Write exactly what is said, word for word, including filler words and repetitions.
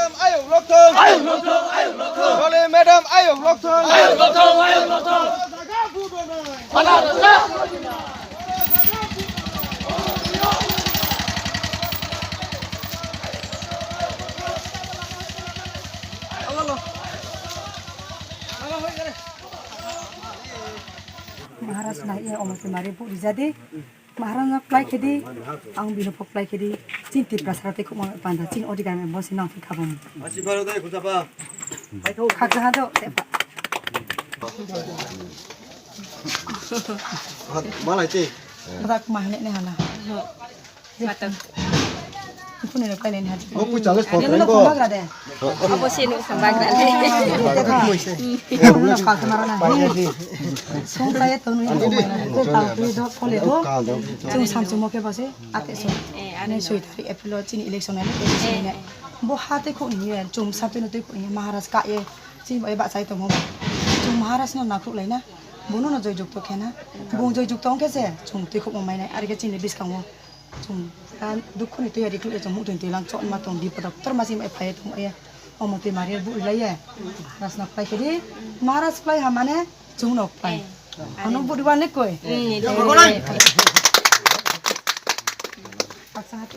Ayuk lokthong. Ayuk lokthong, ayuk lokthong. Dole madam ayuk lokthong. Ayuk lokthong, ayuk lokthong. Maharaj nai ya omo te mari bu rijadi. Maharaj no plai khedi, ang bino pok plai khedi. Chin Tiprasa tei khuma panda chin odi gami bosi nang khabam. Asi baro dai khujapa. Khakha do tepa. Malai ti. Rak mahne ne hala. Matang. Kuni ne plai ne hadi. Mo pui chales Ani pok no rengo. Khuma gra de. Abo se nuk sambagra. Anu na kal tamara na. Song plai to nu. Ko ta tu do kole do. Chung sam chung mo ke base. Ate so. Eh, eh, ano. Nai soi tarik April o chini election nai election nai. Bo ha tei khok ni chung sab tei no tei khok ni Maharaj ka ye. Chini bai ba chai tong mo. Chung Maharaj no nakhuk lai na. Bono no joy jukto khe na. Bo joy jukto ong khe se chung tei khok mo mai nai. Ari khe chini biskango chung ta dukhu ni tei ari khuk ye chung muk tei tei lang chot ma tong bipod tor ma chini bai phai tong ye. Omo tei mari bu lai ye. Maharaj no phai khe di. Maharaj phai ha mane chung no phai. Eh. Ano budi wane koi. Eh, eh. Paksa hati.